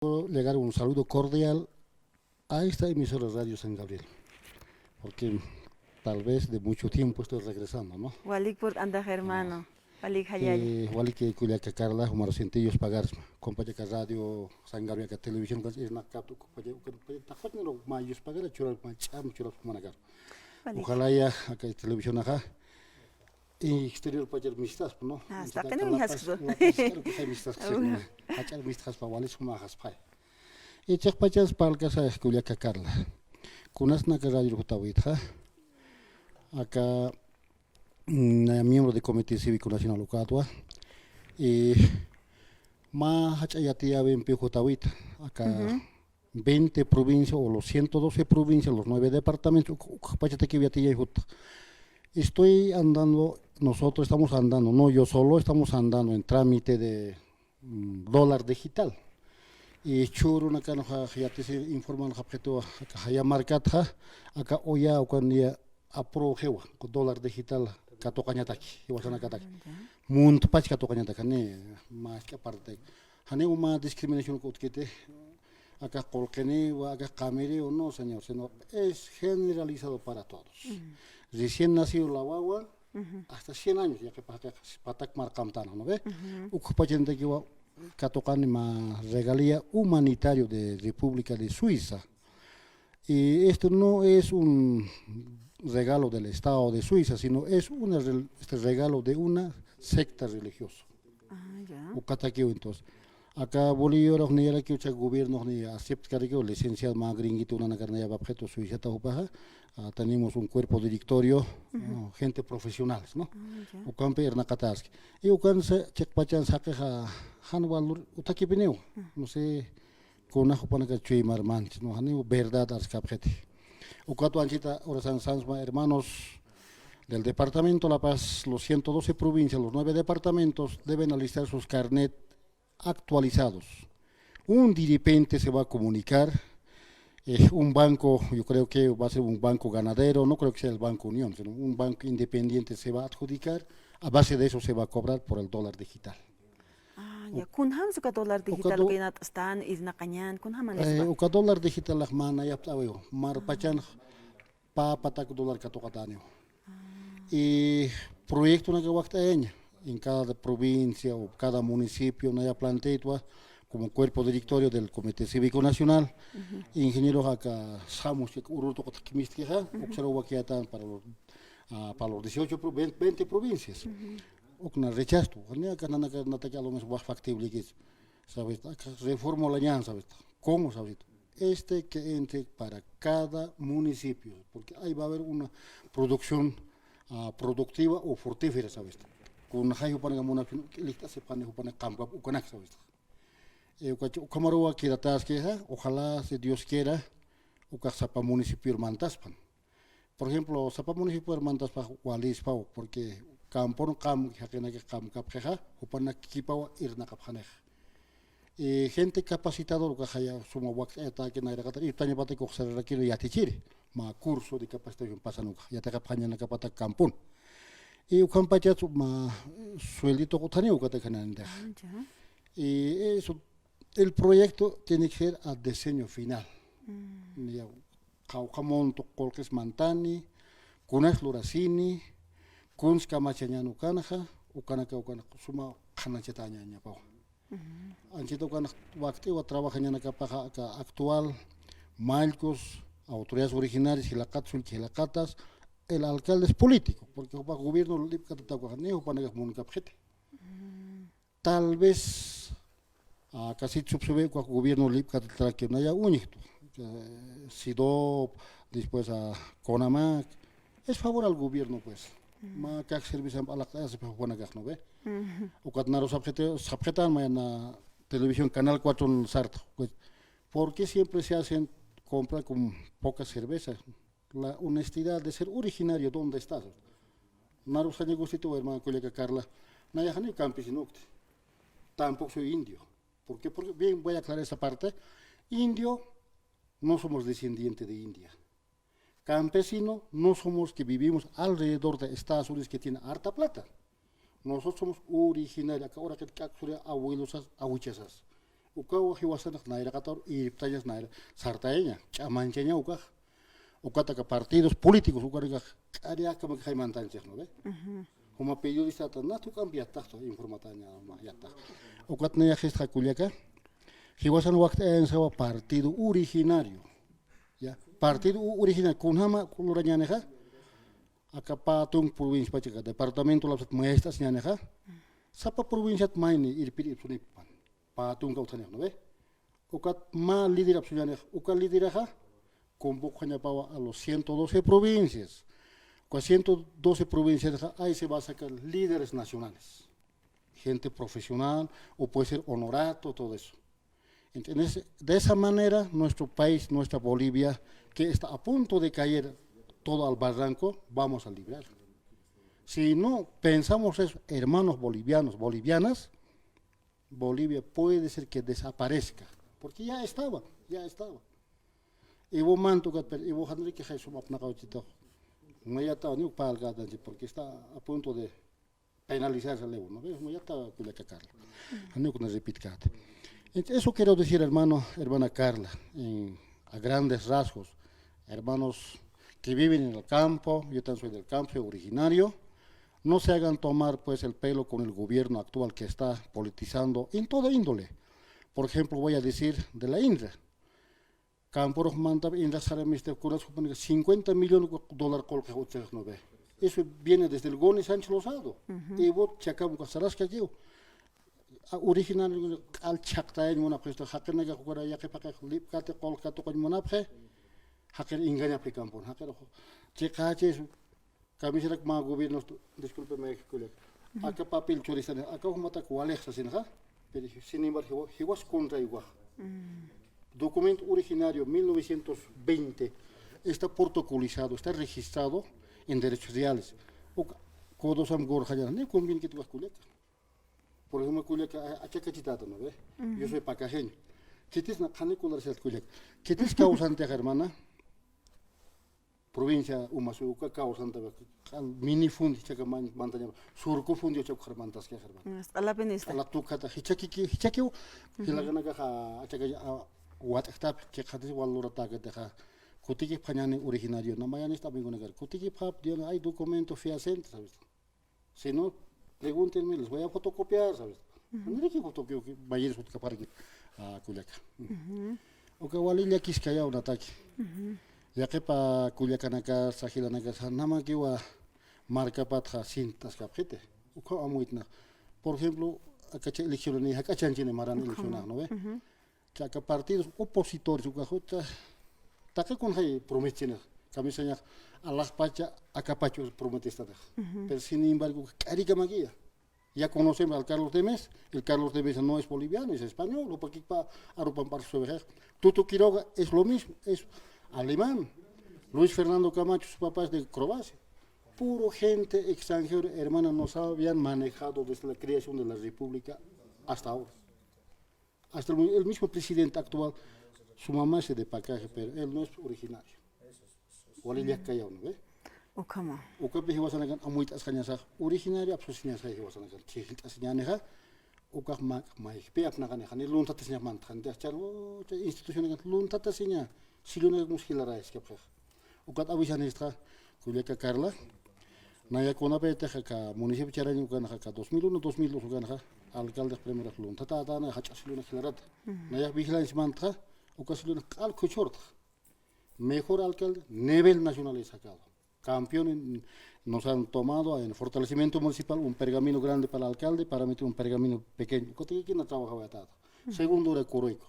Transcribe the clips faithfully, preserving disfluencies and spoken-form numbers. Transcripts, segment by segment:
Quiero llegar un saludo cordial a esta emisora Radio San Gabriel, porque tal vez de mucho tiempo estoy regresando, ¿no? Walik purt'antax, hermano. Walik jallalla. Eh, walik kullaka Carla, jumar sinti yuspagarasma. Compañía Radio San Gabriel, televisión, irnaqkapta, compañía, compañía, taxpatniro ma yuspagara, churar ma ch'am, churar manakar. Walik. Ojalá ya, aka televisión aja, exterior pachar mistaspa, ¿no? Ah, está. Entonces, que no me has. Jach'ar mistaspa, wali suma jaspa. Ichaq pachas parlkasa kullaka Carla. Kunasnaka radio jutawitxa. Aka, mm, miembro de Comité Cívico Nacional ukatwa. Y ma jach'a yatiyäwimpi jutawit. Aka veinte provincias o los ciento doce provincias, los nueve departamentos, uk-, ukpachatakiw yatiyay jut. Estoy andando, nosotros estamos andando, no yo solo, estamos andando en trámite de mm, dólar digital. Y chhürunakanaxa yatisi informanxapxitu aka jaya markatxa, aka uya ukan ya apruxiwa, dólar digital katuqañataki, jiwasanakataki. Ah, ya. Muntpach katuqañataki, jani, mask'a parte. Janiw mä discriminación utkiti, aka qullqiniwa, aka qamiriwa, no, señor, sino es generalizado para todos. Recién nacido la guagua, hasta cien años, yaqhipax, yaqhipax patak marqamtana, ¿no ve? Ukpachantakiwa katuqani mä regalía humanitario de República de Suiza. Y esto no es un regalo del Estado de Suiza, sino es una rel-, este regalo de una secta religiosa. Ah, ya. Ukatakiw entonces. Aka Bolivia ni yarakiw cha gobierno ni aceptkarakiw licenciado mä gringuito nanakar nayapapxitu Suizata jupaxa, ah, tenemos un cuerpo directorio, ¿no? Gente profesionales, ¿no? Ah, ya. Ukampi irnaqataski. Y ukansa chiqpachan saqixa jan valor utakipiniw. No sé, kuna jupanaka chuymar manch, ¿no? Janiw verdad arskapxiti. Ukatwa anchita urasan sansma hermanos del departamento La Paz, los ciento doce provincias, los nueve departamentos deben alistar sus carnet actualizados. Un dirigente se va a comunicar, eh, un banco, yo creo que va a ser un banco ganadero, no creo que sea el Banco Unión, sino un banco independiente se va a adjudicar, a base de eso se va a cobrar por el dólar digital. Ah, ya. Kunjams uka dólar digital uka yanapt'astan, irnaqañan, kunjaman, eh, uka dólar digital mä nayapt'äwiwa, marpachan pä patak dólar katuqatäniwa. Y proyectonaka wakt'ayaña en cada provincia o cada municipio, naya planteitwa como cuerpo directorio del Comité Cívico Nacional. Ingeniero aka samus, urur tuqutkimistkixä, uksar wakiatan para los, ah, para los dieciocho pro-, veinte, veinte provincias. Ukna rechazo, ni aka nanaka nataki a lo menos wax factible kis, ¿sabes? Aka reforma la ñan, ¿sabes? ¿Cómo, sabes? Este que entre para cada municipio, porque ahí va a haber una producción, ah, productiva o fructífera, ¿sabes? Kunjay jupanaka munapxi, lista se pane jupanaka kamkap ukanak, ¿sabes? Eh, uka-, ukamaruwa quedataskixa, ojalá, si Dios quiera, ukax sapa municipio mantaspan. Por ejemplo, sapa municipio mantaspa walispaw, porque campon qam, jaqinaki qamkapxixa, jupanak kipaw irnaqapxanixa. Y gente capacitador ukaxaya suma wakt'ayataki nayraqata irtañapataki uksarirakiru yatichiri, mä curso de capacitación pasan ukax, yatiqapxañanakapatak campon. Y ukhampachat mä sueldito uthani ukatak janantixa. Ah, ya. Y eso, el proyecto tiene que ser a diseño final. Ya, qawqha monto qullqis mantani, kunas lurasini, kuns kamachañan ukanxa, ukanaka, ukanaka suma qhanachatäñañapaw. Anchita ukanxa wakt'iwa trabajañanakapaxa aka actual mallkus, autoridades originarias, jilaqat, sullki jilaqatas, el alcalde es político, porque jupax gobierno lipkatatakuxa, ni jupanakax munkapxiti. Tal vez, ah, casi subsidio con gobierno lipkatatakiw naya uñjtu, eh, SIDOP, después a CONAMAC, es favor al gobierno, pues. Mä kax servicio alaqt'ayasipxi jupanakax, ¿no ve? Ukat naru sapxiti, sapxitan mayana televisión Canal cuatro sarta, pues, ¿por qué siempre se hacen compra con poca cerveza? La honestidad de ser originario, ¿dónde estás? Naru saña gustitu, hermana kullaka Carla. Naya jani campesino ukti. Tampoco soy indio. ¿Por qué? Porque bien, voy a aclarar esa parte. Indio, no somos descendiente de India. Campesino, no somos que vivimos alrededor de Estados Unidos que tiene harta plata. Nosotros somos originarios, aka uraqit k'aksuri abuelosas, awichasas. Ukaw jiwasanx nayraqataru irptañas nayra sartayaña, ch'amanchaña ukax. Ukat aka partidos políticos, ukanakax k'ariyakamak jaymantanchix, ¿no ve? Juma periodistata nat juk'ampi yattaxta, informataña, ma, yattax. Ukat nayaxistxa kullaka, jiwasan wakt'ayañasawa partido originario. Ya, partido u-, originario, kunjama lurañänixa, aka pä tunk provincia pachaxa, departamento lapsat maestras ñänixa, sapa provinciat mayni irpir irpsunipan, pä tunka utjanix, ¿no ve? Ukat mä líder apsuñänix, uka lideraxa convocañapawa a los ciento doce provincias. Uka ciento doce provincias, ahí se va a sacar líderes nacionales, gente profesional, o puede ser honorato, todo eso. Entonces, de esa manera, nuestro país, nuestra Bolivia, que está a punto de caer todo al barranco, vamos a librar. Si no pensamos eso, hermanos bolivianos, bolivianas, Bolivia puede ser que desaparezca, porque ya estaba, ya estaba. Iwo manto kat, pero iwo janriki jay sumapnaqawchito. Mayataw ni upa alcalde, porque está a punto de penalizarse el euro, ¿no ve? Mayata kullaka Carla. Janiw kuna repitkat. Entonces, eso quiero decir, hermano, hermana Carla, en, a grandes rasgos, hermanos que viven en el campo, yo también soy del campo, soy originario, no se hagan tomar, pues, el pelo con el gobierno actual que está politizando en toda índole. Por ejemplo, voy a decir de la indra. Campurux mantap indra saramiste kunas jupanika cincuenta millones de dólar qullqix utjix, ¿no ve? Eso viene desde el Goni Sánchez Lozado. Iwut chakam uka saraskakiw. A, original k'al chhaqtayañ munapxi, jaqinakax ukara yaqipaqix lipkati qullqi tuquñ munapxi, jaqin engañapxi campun, jaqirux chiqachis, kamisharak mä gobierno, discúlpeme, kullaka. Aka papel churistani, aka jumatak walix sasinxa, pero sin embargo, jiwa-, jiwas contraywax. Documento originario mil novecientos veinte está protocolizado, está registrado en derechos reales. Uka, codosam gorjaña, ni conviene que te vas kullaka. Por ejemplo, kullaka, a-, achakachitata, ¿no ve? Yo soy pacajeño. Khitis na qhani kullarisat kullaka. Khitis kawsantixa, hermana, provincia Umasuy uka kawsanta, q'al minifundio jichhaka man-, mantaña, surcofundio jichhaka mantaskixa, hermana. Q'alapinista. Q'ala tukhata, jichhakiki, jichhakiw, jilakanakaxa achaka, a, wat'xtapi, chiqatis wal luratäkatixa, kutikipxañäni originario, na mayanista amigonakar, kutikipxap, Dios, hay documento fehaciente, ¿sabes? Si no, pregúntenme, les voy a fotocopiar, ¿sabes? Maniraki fotocopia, mayir fotocopiar, ah, kullaka. Uka wali llakiskayaw nataki. Yaqipa kullakanaka, sajilanaka, sa-, namakiwa markapatxa sintaskapxiti. Uka amuytna. Por ejemplo, akacha eleccionani, jak'achanchini maran eleccionax, ¿no ve? Chaka partidos opositores, uka juta, taqi kunjay prometisinix, kamisañax, alaxpacha, akapacha prometistanax. Pero sin embargo, k'arikamakiya. Ya conocemos al Carlos de Mesa, el Carlos de Mesa no es boliviano, es español, upakikpa arupan parsubejex. Tuto Quiroga es lo mismo, es alemán. Luis Fernando Camacho, su papá es de Croacia. Puro gente extranjera, hermana, nos habían manejado desde la creación de la República hasta ahora. Hasta el, el mismo presidente actual, su mamá es de Pacaje, pero él no es originario. Wali llakkayaw, ¿no ve? Ukhama. Ukapi jiwasanakan amuyt'asxañasax, originario apsusiñasax jiwasanakan, chhijllt'asiñänixa, ukax mak mayjpi apnaqanixa, ni lunthatasiñax mantxani, char, o, chay institucionakan lunthatasiña, sillunakax mus jilarayaskapxixa. Ukat awisanistxa, kullaka Carla, naya kunapïtix aka municipio Charaña ukanxa, aka dos mil uno, dos mil dos ukanxa, alcalde primero lunthatätana, jach'a silluna jilarata. Naya vigilancia mantxa, uka silluna q'al khuchhurtxa. Mejor alcalde, nivel nacional he sacado. Campeón en, nos han tomado en fortalecimiento municipal, un pergamino grande para el alcalde, para mí un pergamino pequeño. Kutikikina trabajawayatata. Segundo era Coroico.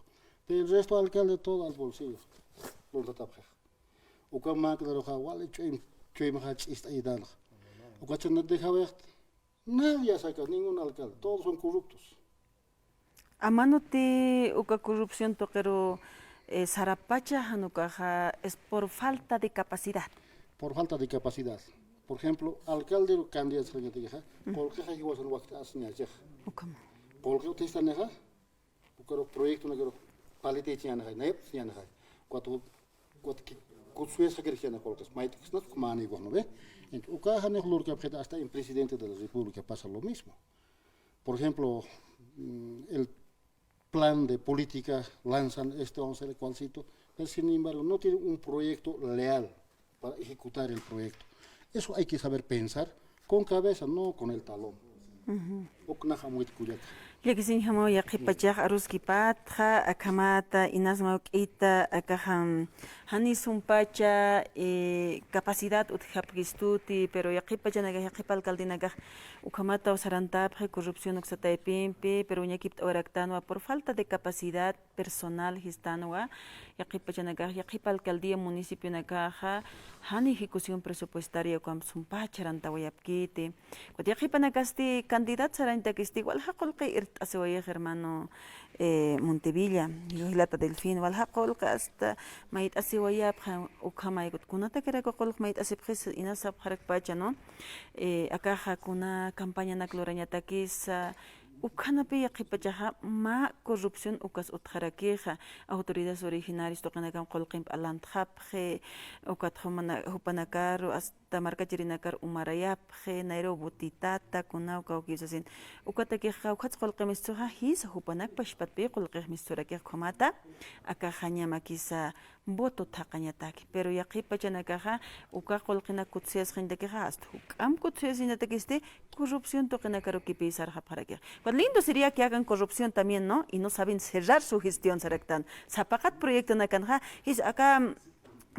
Pero el resto alcalde todo al bolsillo. Lunthatapxixa. Uka maknaruxa wali chuyma, chuymaxa ch'ist'aytanxa. Uka chhana dejawayaxt. Nadie ha sacado, ningún alcalde. Todos son corruptos. Amanuti uka corrupción tuqiru, eh, sarapacha, jan ukaxa es por falta de capacidad. Por falta de capacidad. Por ejemplo, alcalde candidato sañatixa, qullqixa jiwasan wakt'asiñachixa. Ukhama. Qullqi utjistanixa, ukaru proyecto nakaru palitïchiñänixa, nayapt'asiñänixa. Cuatro, cuatro, kutsuyasxa kirjiñäni qullqis, mayt'ksnat, ¿no ve? Entonces, uka janix lurkapxita, hasta en presidente de la República pasa lo mismo. Por ejemplo, mm, el plan de política lanzan este once de cualcito, pero sin embargo no tiene un proyecto leal para ejecutar el proyecto. Eso hay que saber pensar con cabeza, no con el talón. Uknaxa muyt kullaka. Llakisiñjamaw yaqhipachax aruskipatxa, akhamata, inas mawk'ita, akaxam, jani sumpacha, eh, capacidad utjapkistuti, pero yaqhipachanakax, yaqhipa alcaldenakax, ukhamataw sarantapxi corrupción uksa taypimpi, pero uñakipt'awaraktanwa por falta de capacidad personal jistanwa, yaqhipachanakax, yaqhipa alcaldía municipionakaxa, jani ejecución presupuestaria ukham sumpacha sarantawayapkiti. Ukat yaqhipanakasti candidat sarañtakisti, walja qullqi irt'asiwayix hermano, eh, Montevilla, jilata Delfín, walja qullqi hasta mayt'asiwayapxa, ukhamay, ukat kunatakiraku qullqi mayt'asipxis, inas sapxarakpacha, ¿no? Eh, akaxa kuna campañanak lurañatakisa, ukhanapï yaqhipachaxa mä corrupción ukas utjarakixa, autoridades originarias tuqinakam qullqimp alantxapxi, ukat jumana-, jupanakaru hasta markachirinakar umarayapxi, nayruw botitata, kunaw kawkï sasin. Ukatakix kawkhats qullqi mistsuxa, jisa jupanak pachpatpï qullqix mistsurakix ukhamata, akaxa ñamakisa voto thaqañataki. Pero yaqhipachanakaxa, uka qullqinak kutsiyasxañatakixa, hasta juk'amp kutsiyasiñatakisti, corrupción tuqinakaruw kipï sarxapxarakix. Pues lindo sería que hagan corrupción también, ¿no? Y no saben cerrar su gestión, saraktan. Sapaqat proyectonakanxa, jis aka, mm,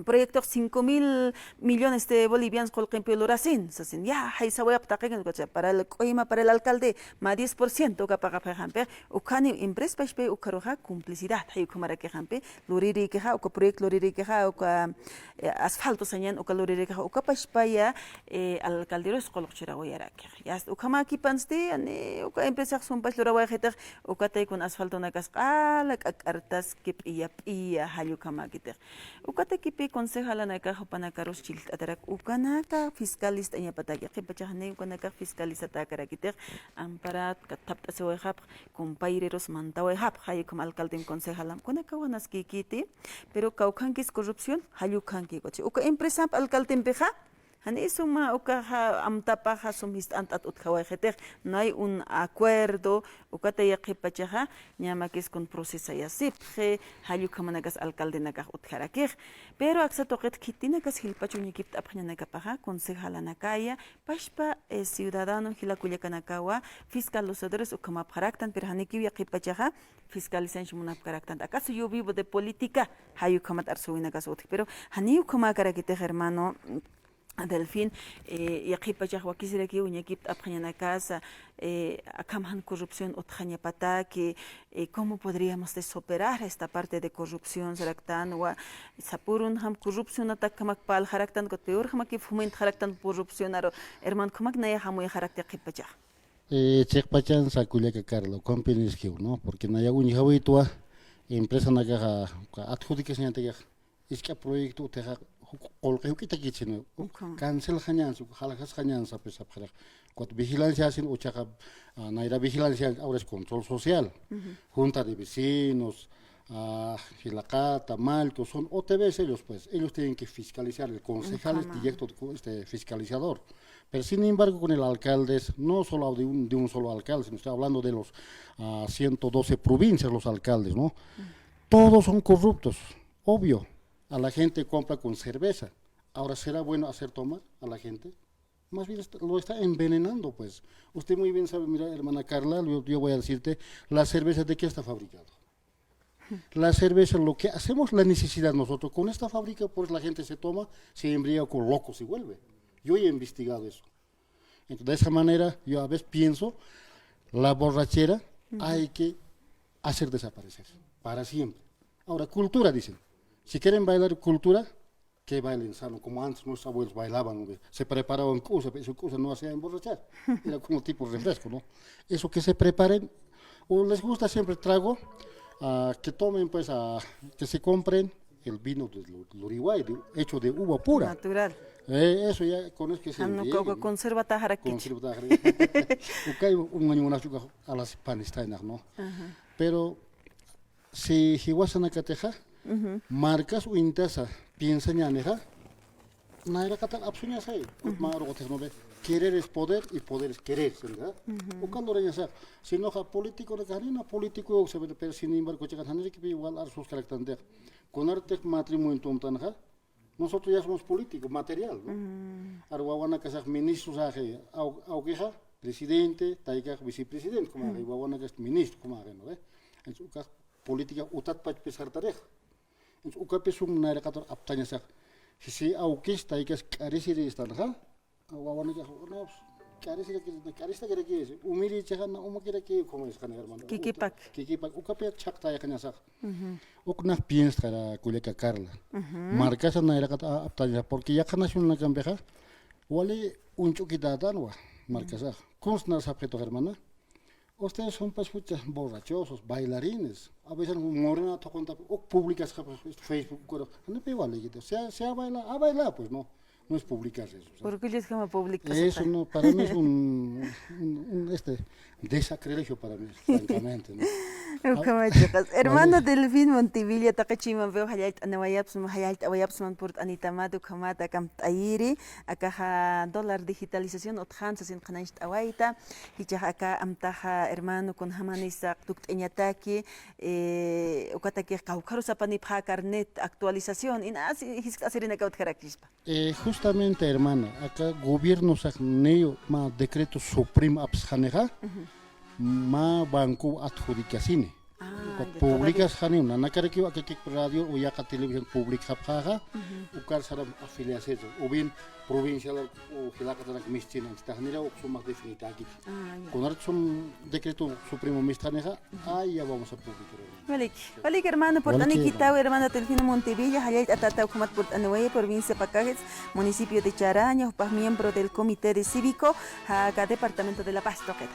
proyectox cinco mil millones de bolivianos qullqimpiw lurasin, sasin. Ya, jaysawayapxi taqi, para el, q'uyma para el alcalde, mä diez por ciento uka pagapxi jampix, ukhaniw empresa pachpay ukharuxa complicidad, jay ukhamarakix jampi, lurirïkixa, uka proyecto lurirïkixa, uka, eh, asfalto sañan, uka lurirïkixa, uka pachpaya, eh, alcalderus qullq churawayarakix. Ya, ukhamäkipansti, jani, uka empresax sumpach lurawayxitix, ukatay kun asfaltonakas q'ala k'ak'artas kip'iya p'iya, jall ukhamäkitix. Ukatakipï concejalanakax jupanakarus chillt'atarak, ukanaka fiscalist'añapataki, qhipachax jani, ukanakax fiscalizatäkarakitix, amparat, kathapt'asiwayxapx, compañeros mantawayxapx, jay ukham alcaldem concejalam, kunakaw janaskïkiti, pero kawkhankis corrupción, jall ukhanki, uka empresamp alcaldempixa, jani suma ukaxa amtapaxa sum jist'ant'at utjawayxitix, no hay un acuerdo, ukatay yaqhipachaxa, ñamakis kun procesayasipxi, jall ukhamanakas alcaldenakax utjarakix, pero aksa tuqit khitinakas jilpach uñakipt'apxañanakapaxa, concejalanakaya, pachpa, eh, ciudadano jila kullakanakawa, fiscal luchadores ukhamapxaraktan, pero janikiw yaqhipachaxa, fiscalizañch munapkaraktan. ¿Acaso yo vivo de política? Jay ukhamat arsuwinakas utji, pero jani ukhamäkarakitix, hermano, Delfín, eh, yaqhipachax wakisirakiw uñakipt'apxañanakasa, eh, akham jan corrupción utjañapataki, eh, ¿cómo podríamos de superar esta parte de corrupción? Saraktanwa, sapürunjam corrupcionatak ukhamak parlxaraktan, ukat peorjamakï fomentxaraktan corrupcionaru, hermano, ukhamak nayax amuyxarakta yaqhipachax. Eh, chiqpachansa kullaka Carla, ukhampi niskiw, ¿no? Porque nayax uñjawitwa, empresanakaxa, adjudicasiñatakixa, isk'a proyecto utjixa, qullqi juk'itakïtsin, cancelxañansa, jaljasxañansa, pues, sapxirix. Ukat vigilanciasin, uchaxa, ah, nayra vigilancia, ahora es control social, junta de vecinos, ah, jilaqata, mallku, son O T Vs ellos, pues, ellos tienen que fiscalizar, el concejal es directo, este, fiscalizador. Pero, sin embargo, con el alcalde, no solo de un, de un solo alcalde, sino estoy hablando de los, ah, ciento doce provincias, los alcaldes, ¿no? Todos son corruptos, obvio. A la gente compra con cerveza. Ahora, ¿será bueno hacer tomar a la gente? Más bien está, lo está envenenando, pues. Usted muy bien sabe, mira, hermana Carla, yo, yo voy a decirte, la cerveza, ¿de qué está fabricado? La cerveza, lo que hacemos, la necesidad nosotros. Con esta fábrica, pues, la gente se toma, se embriaga con locos y vuelve. Yo he investigado eso. Entonces, de esa manera, yo a veces pienso, la borrachera hay que hacer desaparecer para siempre. Ahora, cultura, dicen. Si quieren bailar cultura, que bailen sano, como antes nuestros abuelos bailaban, ¿no? Se preparaban cosas, pero esa cosa no hacía emborrachar. Era como tipo refresco, ¿no? Eso que se preparen, o les gusta siempre trago, ah, que tomen, pues, ah, que se compren el vino de Lu-, Luriway, de, hecho de uva pura. Natural. Eh, eso ya, con eso que se embriaguen, ¿no? Conserva tajarak. Conserva tajarak. Ukay, un año, una chuca, a las panes, ¿no? Ajá. Pero si jiwasanakatixa, markas uñtasa piensañänixa, nayraqatar apsuñasay, mä arxutix, ¿no ve? querer es poder y poder es querer, ¿verdad? Uka lurañasax, sinoxa político, pero sin embargo, chiqan janirikipi igual arsus caractantix. Kunartix matrimonio tumtanxa, nosotros ya somos políticos, material, ¿no? Ar wawanakasax ministros aje, aw-, awkixa, presidente, taykax vicepresidente, como aje, wawanakas ministro, como aje, ¿no ve? Entonces, ukax política utat pachpis sartarix. Entonces, ukapis sum nayraqatur aptañasax. Si, si, awkis, taykas k'arisiri estanxa, wawanakax, no, pues, k'arisiraki, k'aristakiraki, umiri chajana, umakiraki, como es, hermano. Kikipak. Kikipak, ukapi chhaqtayaqañasax. Uk nax piensxara kullaka Carla. Markasa nayraqat a-, aptaña, porque yaqha nacionanakampixa, wali uñch'ukitätanwa, markasax. Kuns nar sapxitu, hermana. Ustedes son, pues, muchas borrachosos, bailarines. A veces morena toconta, uk publicas, Facebook, pero, no, pero igual, sea, sea baila, a bailar, pues, no. No es publicar eso, ¿sabes? Orgullo es como publicar. Eso no, para mí es un, un, un, este, desacredicio para mí, francamente, ¿no? Ukhama chiqas. Hermano Delfín Montivilla, taqi chuymanpiw jallallt'awayapxsma, jallallt'awayapxsma purt'anitamat, ukhamat akamt'ayiri, akaxa dólar digitalización utjam sasin qhanañcht'awayta, jichhax aka amtaxa hermano kunjamanisa tukt'añataki, eh, ukatakix kawkharus apanipxä carnet actualización, inas jiskt'asirinakaw utjarakispa. Eh, justamente, hermana, aka gobierno saxniw mä decreto supremo apsxanixa, mä banco adjudicasini. Ah, ya, publicasxaniw, nanakarakiw aka kik radio o yaqha televisión publicxapxäxa, ukar saram afiliación, o bien provincial o jilaqatanak mistin, anchitaxnira uksumax definitäkiti. Ah, ya. Kunar sum decreto supremo mistxanixa, ahí ya vamos a publicar. Walik, walik, hermano, purt'anikitaw, hermano Delfino Montivilla, jallallt'atäta ukhamat purt'aniwaya, provincia Pacajes, municipio de Charaña, jupax miembro del Comité de Cívico, aka departamento de La Paz tuqita.